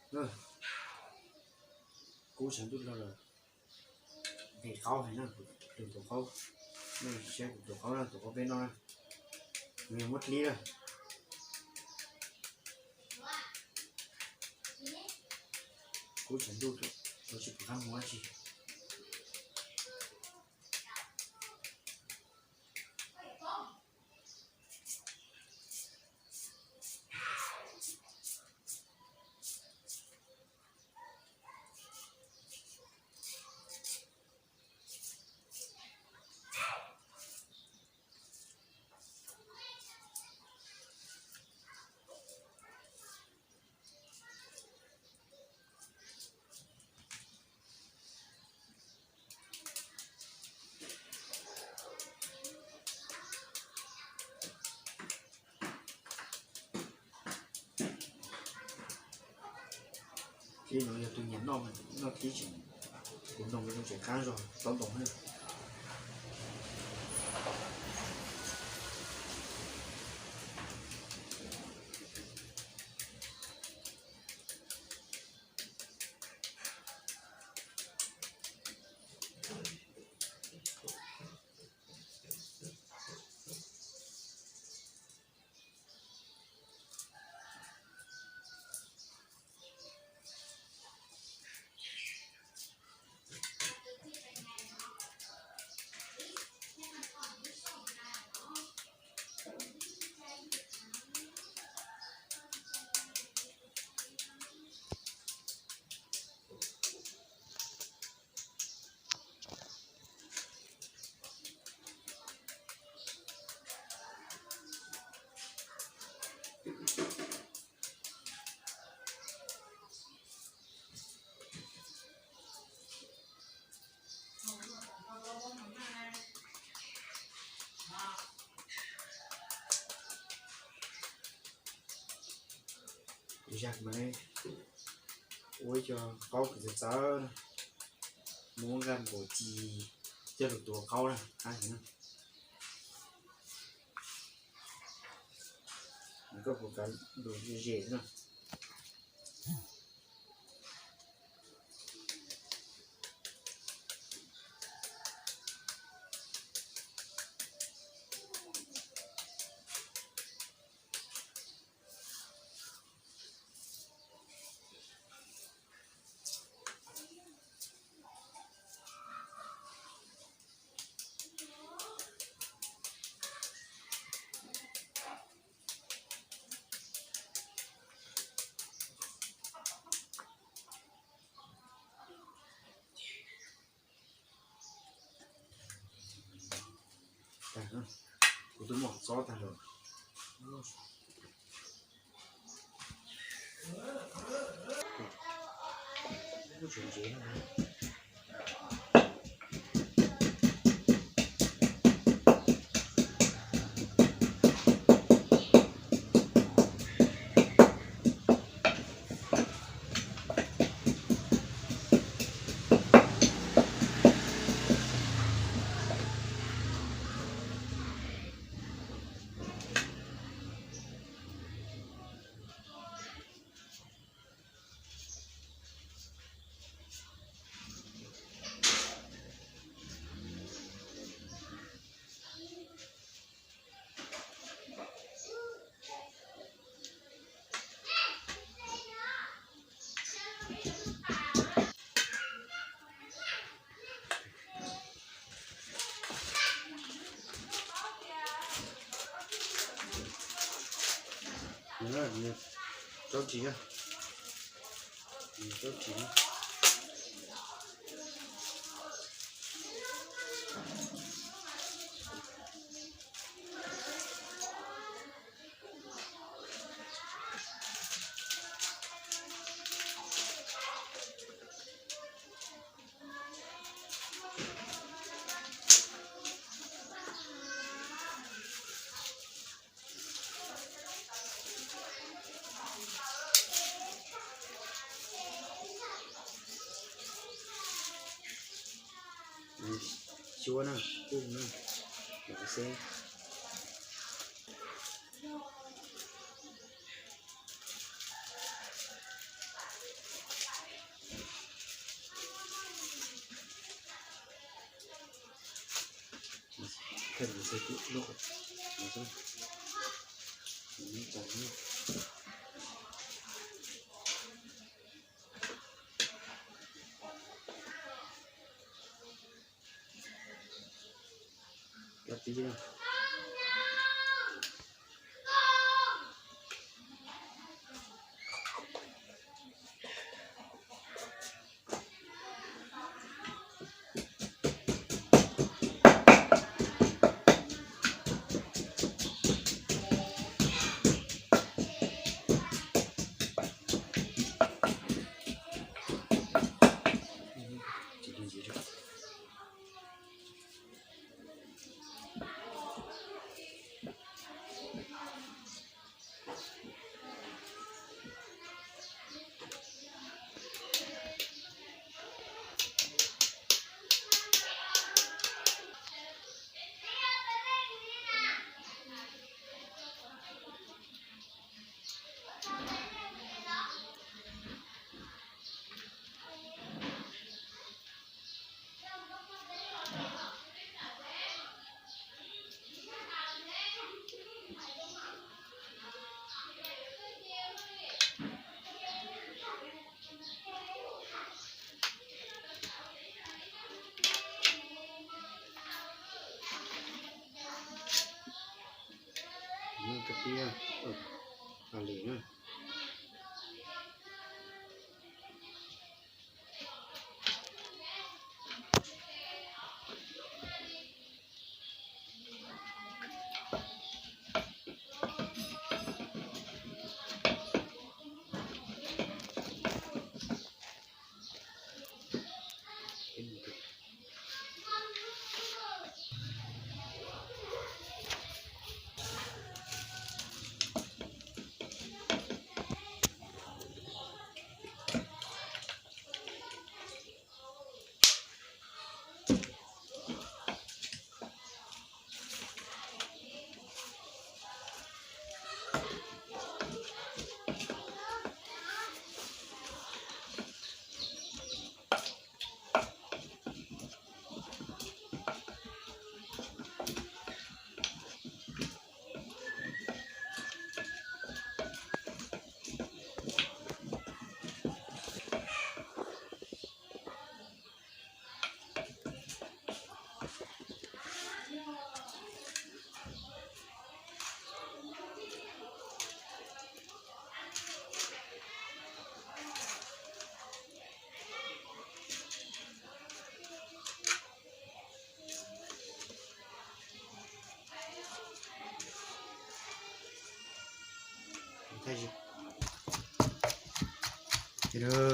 Kub tshav ntuj los lawm, nqhis qaub heev na, lwm tus qaub, nej saib kuv tus qaub na, tus qaub peb noj na, nws yog muab dlib na. Kub tshav ntuj, tsis pom qab mus dab tsi. Dlib no yog tus nyiam noj, noj dlib tseem, kuv noj zoo tseem qab zog tob ntoo na. Zaj mas ua ib co qaub kws txawv txawv na, muab nqaij npaum ci coj lug tua qaub na, qab heev na. Koj puas kav lug ze ze na. Kuv twb muab xob tag lawm. Tsob ris, tsob ris. Xyuab na, kuj na, xeb.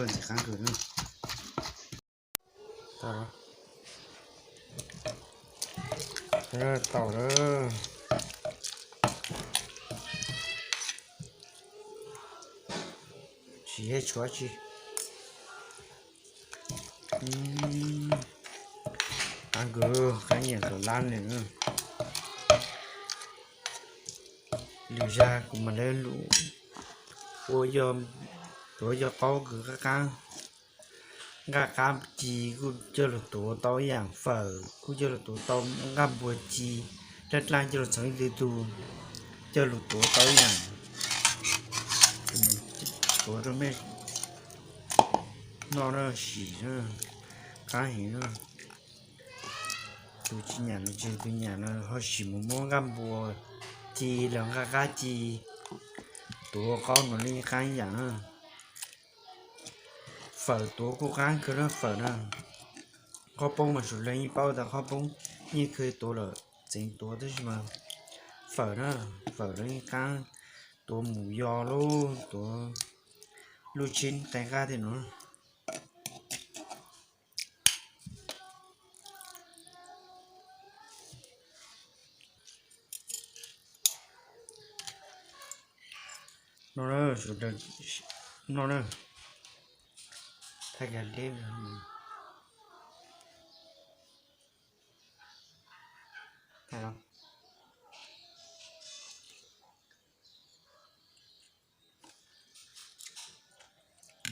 Ntxim qab kawg na. Tau lawm. Tsis yog tshuav tsi. Qab kawg, qab nyiam kawg lab li. Lwm zag kuv mam li lub ua, tuav yog qaub kawg qab qab. Nqaj qab ci kuj coj lug tuav tau ib yaam, fawm kuj coj lug tuav tau, nqaj npua ci dlaab dlaab coj lug txhoov ib tug, coj lug tuav tau ib yaam. Tuav rau mej noj na, sim na, qab heev na. Tus tsis nyaam los tsis, tus nyaam los ho sim mus muab nqaj npua ci los nqaj qab ci tuav qaub no li qab yaam na. Fawm tuav kuj qab kawg na, fawm na. Qhob poob mas sawv dlawg yeej paub tas qhob poob yeej kawg tuav lawm, txeev tuav tab sis mas fawm na, fawm lawv yeej qab tuav mus yog lub, tuav luj tshib qe qab tiag no. No na, sawv dlawg, no na, thaij kiag deb, thaij no.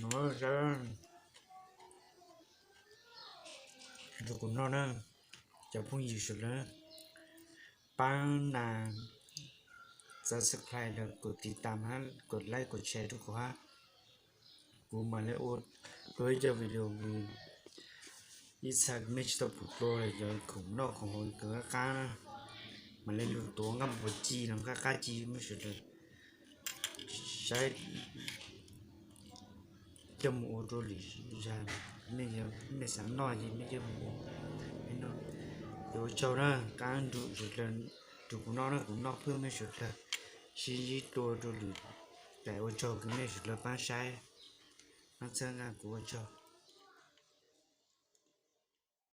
No, nrog kuv noj na, cov phooj ywg sawv dlawg. paab nas subscribe los koj tiv tam hab koj like koj share rua kuv hab. Kuv mam le ua dlua ib co video ib txha mej tsi tau pum dlua los yog khoom noj khoom haus kws qaab qaab na, mam le lug tuav nqaj puas ci los nqaj qab ci mej suav dlawg saib coj moog ua rua lwm zag. Mej xaav noj ces mej coj moog ua. Ua tsaug na, qaab nrug suav dlawg rua kuv noj na, kuv noj pwg mej suav dlawg sib ntsib dlua rua lwm. Ua tsaug kws mej suav dlawg paab saib, paab txhawb nqaa kuv, ua tsaug.